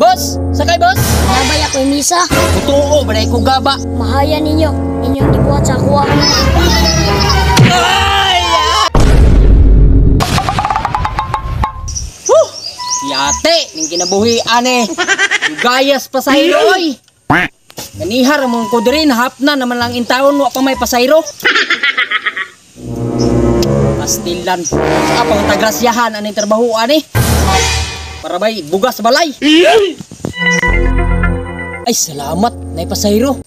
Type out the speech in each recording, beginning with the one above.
Boss! Sakay, boss! Nabay ako'y misa. Totoo, balay ko gaba. Mahaya ninyo. Inyong gibuhat sa kuha. Ay! Huh! Yate, ning kinabuhi ane. Gayas pasahero oy. Kanihar mong ko diri nahapna naman lang in taon wa pa may pasahero. Pastilan. Apang tagrasyahan aning trabaho ani. Para bay bugas balay. Ay salamat nay pasahero.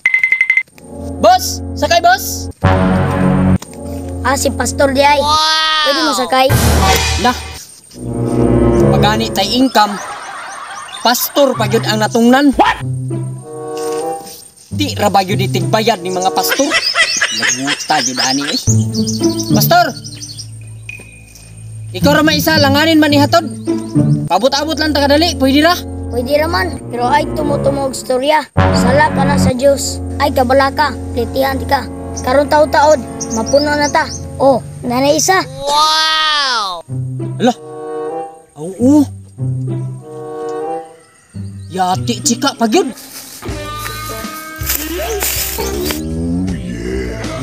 Boss, sakay boss. Ah, si Pastor di ay. Wow! Pwede mo sakay? Nah. Pagani tay income. Pastor pa gyud ang natungnan. What? Di ra ba gyud itigbayad ni mga pastor? Naguta gyud ani eh. Pastor. Ikaw ra may isa langanin man ihatod. Paabot-abot lang ta kadali, pwede ra? Pwede ra man, pero ay tumutumo og storya. Sala ka na sa Dios. Ay kabala ka, plitihan ti ka. Karon taud-taod, mapuno na ta. Oh, nanay isa. Ala. Oo. Yati chika pa gyud.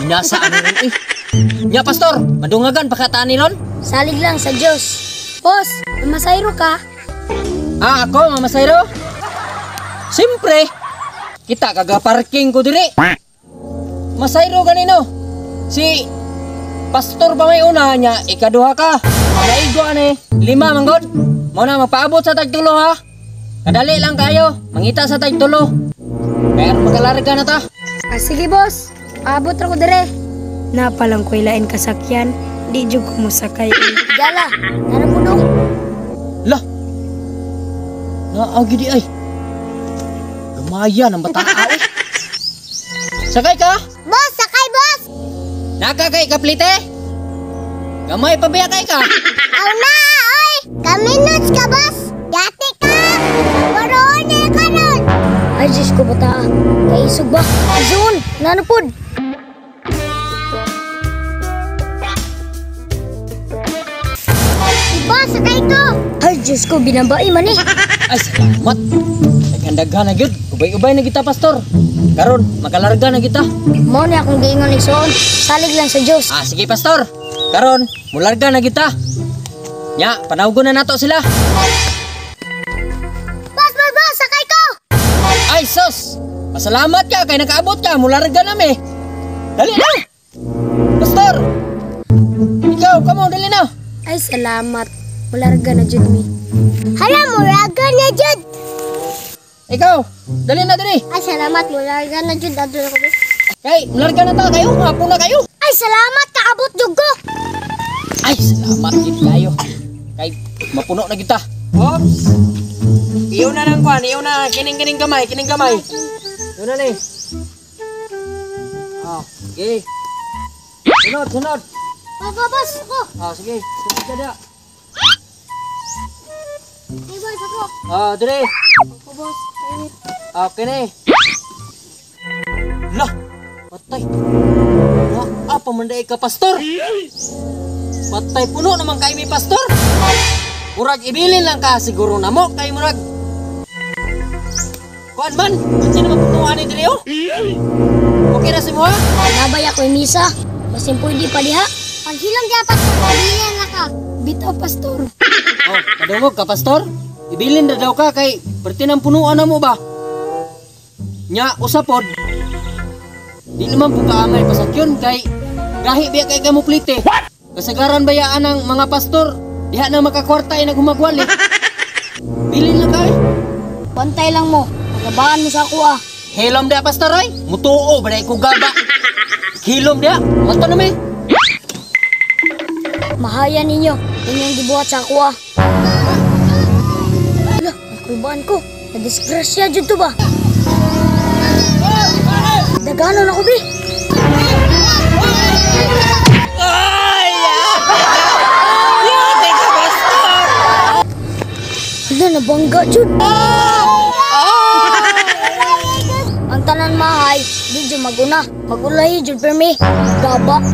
Binasa ano nun eh. Nya pastor, madungagan pa ka ni ron? Salig lang sa Dios. Boss, mamasayro ka? Ah, ako, mamasayro? Siyempre, kita kaga-parking ko diri. Masayro ganino. Si pastor pa may una niya, ikaduha ka. Naigo ani, 5 manggod. Mao na magpaabot sa tagtulo ha. Kadali lang kayo, mangita sa tagtulo. Kaya magalarga na ta. Ah, sige boss, abot ra ko dire. Napalang ko'y lain kasakyan, di jud ko mosakay. Gala, nara po dong. Lah. Naagi di ay. Gamaya ng bata eh. Sakay ka? Boss, sakay boss! Nakakay kaplite? Gamay pa biya kay ka? Aw na, oy! Kaminuts ka boss! Yati ka! Baroon eh karon! Ay, Diyos ko bata. Kaisog ba? Zoon, nanupod! Boss, sakay ko! Ay, Diyos ko, binabai man eh. Ay, salamat. Naghandaghan na gyud. Ubay-ubay na kita, pastor. Karon, makalarga na kita. Mao ni akong giingon igsoon. Salig lang sa Diyos. Ah, sige, pastor. Karon, mularga na kita. Nya, panawgon na nato sila. Boss, boss, boss, sakay ko! Ay, sos! Pasalamat ka kay nakaabot ka. Mularga na mi. Dali na! Pastor! Ikaw, come on, dali na. Ay salamat, mularga na jud mi. Hala, muraga na jud! Ikaw, dali na dali. Ay, salamat, muraga na jud. Adto na ko. Kay, mularga na ta kayo. Hapon na kayo. Ay, salamat, kaabot jud ko! Ay, salamat gid kayo. Kay mapuno na kita. Oops. Iyo na nang kwan, iyo na kining gamay, kining gamay. Iyo na ni. Ah, sige. Sunod, sunod. Boss, boss, ako. Ah, sige. Sunod ka da. Ay, boss, ako. Ah, dire. Ako, boss. Ah, kini. Lah, patay. Wa, apa man ka pastor? Patay puno naman kay mi pastor. Murag ibilin lang ka siguro namo kay murag. Kuan man, unsa naman punuan ni diri oh? Okay ra si mo ha? Nabay ako'y misa. Basin pwede pa diha. Paghilom diha, pastor. Ibilin na ka. Bitaw pastor. Oh, kadungog ka pastor. Ibilin na daw ka kay perti ng punuan na mo ba? Nya usapod. Di naman po kaangay pasakyon kay gahi biya kay kamo plite. Kasagaran bayaan ang mga pastor diha na makakwarta ay naghumagwali. Bilin lang kay. Bantay lang mo. Pagabaan mo sa ako ah. Hilom dia pastor ay. Mutuo ba ko gaba. Hilom dia. Mato na mi. Mahaya ninyo. Inyong gibuhat sa ako ah. Ala, nakulbaan ko. Nadisgrasya jud to ba? Daganon ako bi. Ay! Yate ka pastor. Ala, nabangga jud. Ang tanan mahay, di jud maguna. Magulahi jud permi. Gaba.